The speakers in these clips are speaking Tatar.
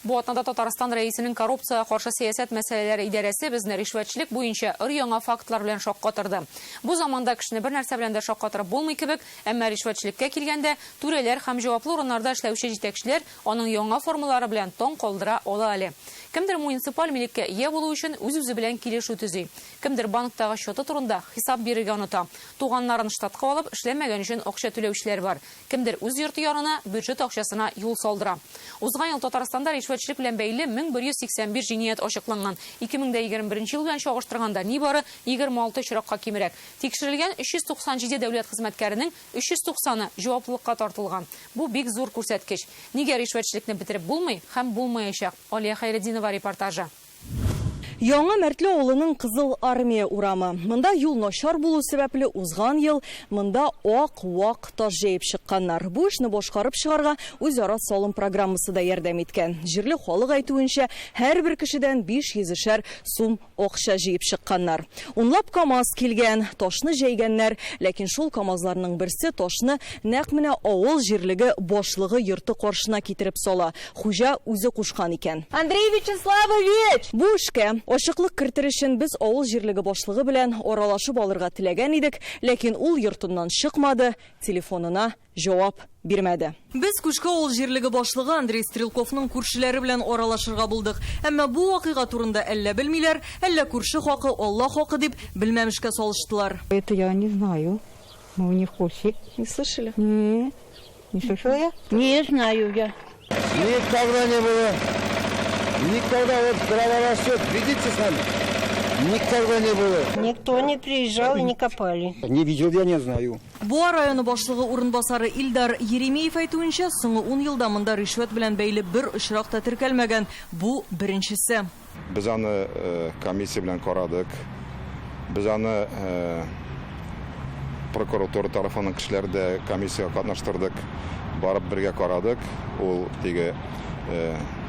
Бу атнада Татарстан Рәисенең коррупциягә каршы сәясәт мәсьәләләре идарәсе безне ришвәтчелек буенча өр-яңа фактлар белән шаккатырды. Бу заманда кешене бер нәрсә белән дә шаккатырып булмый кебек, әмма ришвәтчелеккә килгәндә, түрәләр һәм җаваплы урыннарда эшләүче җитәкчеләр аның яңа формалары белән таң калдыра ала әле. Кемдер муниципаль милеккә ия булу өчен үз-үзе белән килешү төзи. Кемдер банктагы счеты турында хисап бирергә оныта. Туганнарын штатка алып, эшләмәгән өчен акча түләүчеләр бар. Кемдер үз йорты янына бюджет акчасына юл салдыра. Узган ел Татарстанда ришвәтчелек белән бәйле 1185 җинаять ачыкланган. 2021 ел белән чагыштырганда нибары 26 очракка кимрәк. Тикшерелгән 397 дәүләт хезмәткәренең 390-ы җаваплылыкка тартылган. Бу бик зур күрсәткеч. Нигә ришвәтчелекне бетереп булмый һәм булмаячак? Алия Хәйретдинова репортажы. Яңа Мәртле авылының Кызыл Армия урамы. Монда юл начар булу сәбәпле, узган ел монда ак вак таш җәеп чыкканнар. Бу эшне башкарып чыгарга үзара салым программасы да ярдәм иткән. Җирле халык әйтүенчә, һәрбер кешедән 500 шәр сум акча җыеп чыкканнар. Унлап КАМАЗ килгән, ташны җәйгәннәр, ләкин шул КАМАЗларның берсе ташны нәкъ менә авыл җирлеге башлыгы йорты каршына китереп сала. Хуҗа үзе кушкан икән. Андрей Вячеславович! Бу эшкә ачыклык кертер өчен без авыл җирлеге башлыгы белән аралашып алырга теләгән идек, ләкин ул йортыннан чыкмады, телефонына җавап бирмәде. Без Кушка авыл җирлеге башлыгы Андрей Стрелковның күршеләре белән аралашырга булдык. Әмма бу вакыйга турында әллә белмиләр, әллә күрше хакы, Алла хакы дип, белмәмешкә салыштылар. Это я не знаю. Мы не в курсе. Не слышали? Нет, не слышала я. Не знаю я. Никогда не было. Никогда. Вот трава растет, видите сами? Никогда не было. Никто не приезжал и не копали. Не видел, я не знаю. Буа районы башлыгы урынбасары Илдар Еремеев әйтүенчә, соңгы 10 елда монда ришвәт белән бәйле бер очрак та теркәлмәгән. Бу беренчесе. Без аны комиссия белән карадык. Без аны прокуратура тарафыннан кешеләр дә комиссиягә катнаштырдык. Барып бергә карадык. Ул теге,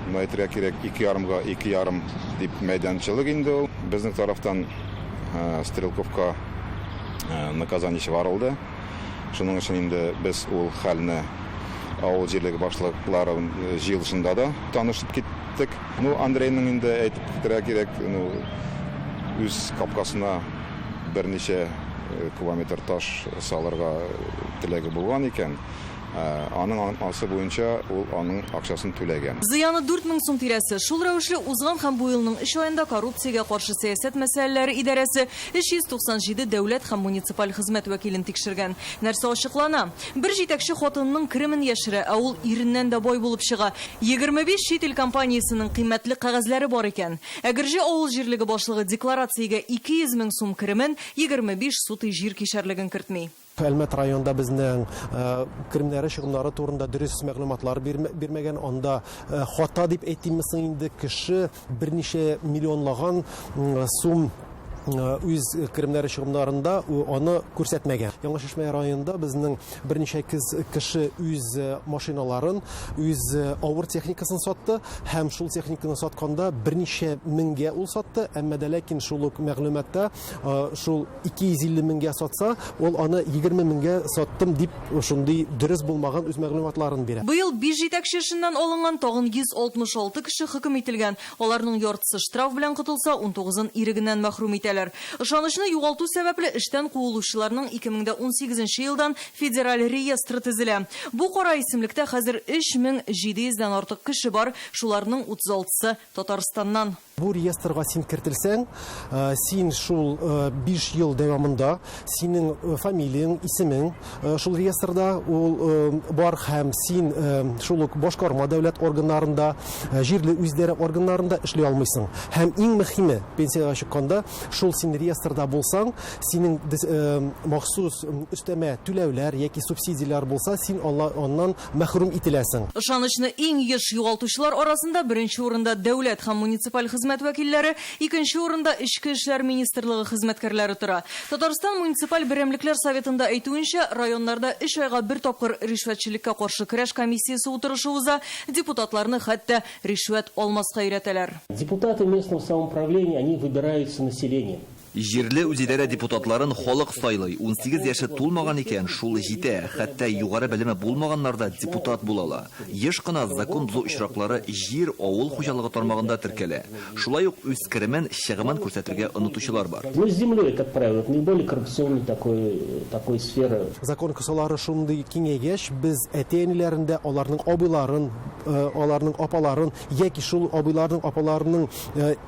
ну, әйтергә кирәк, 2,5-га 2,5 дип мәйданчылык инде ул. Безнең тарафтан Стрелковка наказание чыгарылды. Шуның өчен инде без ул хәлне авыл җирлеге башлыклары җыелышында да танышып киттек. Ну, Андрейның инде әйтеп китәргә кирәк, ну, үз капкасына берничә кубометр таш салырга теләге булган икән. Аның аңлатмасы буенча, ул аның акчасын түләгән. Зыяны 4000 сум тирәсе. Шул рәвешле узган һәм бу елның 3 аенда коррупциягә каршы сәясәт мәсьәләләре идарәсе 397 дәүләт һәм муниципаль хезмәт вәкилен тикшергән. Нәрсә ачыклана? Бер җитәкче хатынының керемен яшерә, ә ул иреннән дә бай булып чыга. 25 чит ил компаниясенең кыйммәтле кәгазьләре бар икән. Әгерҗе авыл җирлеге башлыгы декларациягә 200 мең сум керемен, 25 сутый җир кишәрлеген кертми. Әлмәт районында безнең керемнәре, чыгымнары турында дөрес мәгълүматлар бирмәгән. Анда хата дип әйтимме соң инде, кеше берничә миллионлаган сум үз керемнәре, чыгымнарында аны күрсәтмәгән. Яңа Чишмә районында безнең берничә кеше үз машиналарын, үз авыр техникасын сатты һәм шул техниканы сатканда берничә меңгә ул сатты, әмма дә ләкин шул ук мәгълүматта шул 250 меңгә сатса, ул аны 20 меңгә саттым дип шундый дөрес булмаган үз мәгълүматларын бирә. Быел биш җитәкче эшеннән алынган тагын 166 кеше хөкем ителгән. Аларның яртысы штраф белән котылса, 19-ын ирегеннән мәхрүм итәләр. Ышанычны югалту сәбәпле эштән куылучыларның 2018 елдан федераль реестры төзелә. Бу кара исемлектә хәзер 3700 дән артык кеше бар, шуларның 36-сы Татарстаннан. Бу реестрга син кертелсәң, син шул 5 ел дәвамында синең фамилияң, исемең шул реестрда ул бар һәм син шул ук башкарма дәүләт органнарында, җирле үзидарә органнарында эшли алмыйсың. Һәм иң мөһиме, пенсиягә чыкканда шул син реестрда булсаң, синең махсус өстәмә түләүләр яки субсидияләр булса, син аннан мәхрүм ителәсең. Ышанычны иң еш югалтучылар арасында беренче урында дәүләт һәм муниципаль хезмәт вәкилләре, икенче урында Эчке эшләр министрлыгы хезмәткәрләре тора. Татарстан муниципаль берәмлекләр советында әйтүенчә, районнарда 3 айга бер тапкыр ришвәтчелеккә каршы көрәш комиссиясе утырышы уза, депутатларны хәтта ришвәт алмаска өйрәтәләр. Депутаты местного самоуправления, они выбираются населением. Җирле үзидарә депутатларын халык сайлый. 18 яше тулмаган икән, шул җитә. Хәтта югары белеме булмаганнар да депутат була ала. Еш кына закон бозу очраклары җир, авыл хуҗалыгы тармагында теркәлә. Шулай ук үз керемен, чыгымын күрсәтергә онытучылар бар. Ну, с землей, как правило, это наиболее коррупционный такой, такой сфера. Закон кысалары шундый киңәйгәч, без әти-әниләрен дә, аларның абыйларын, аларның апаларын яки шул абыйларның, апаларының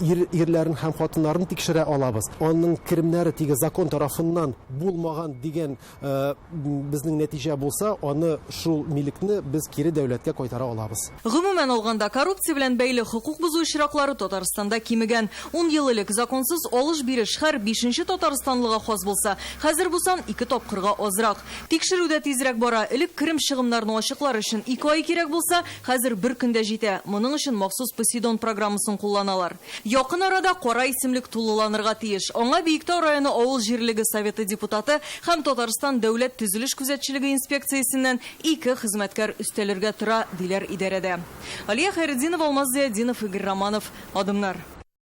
ир, ирләрен һәм хатыннарын тикшерә алабыз. Аның керемнәре теге закон тарафыннан булмаган дигән безнең нәтиҗә булса, аны шул милекне без кире дәүләткә кайтара алабыз. Гомумән алганда, коррупция белән бәйле хокук бозу очраклары Татарстанда кимегән. 10 ел элек законсыз алыш-биреш һәр бишенче татарстанлыга хас булса, хәзер бу сан ике тапкырга азрак. Тикшерү дә тизрәк бара. Элек керем чыгымнарны ачыклар өчен 2 ай кирәк булса, хәзер бер көндә җитә. Моның өчен махсус Посейдон программасын кулланалар. Якын арада кара исемлек тулыланырга тиеш. Аңа Биектау районы авыл җирлеге советы депутаты һәм Татарстан дәүләт төзелеш күзәтчелеге инспекциясеннән ике хезмәткәр өстәлергә тора, диләр идарәдә. Алия Хәйретдинова, Алмаз Зыятдинов, Игорь Романов. Адымнар.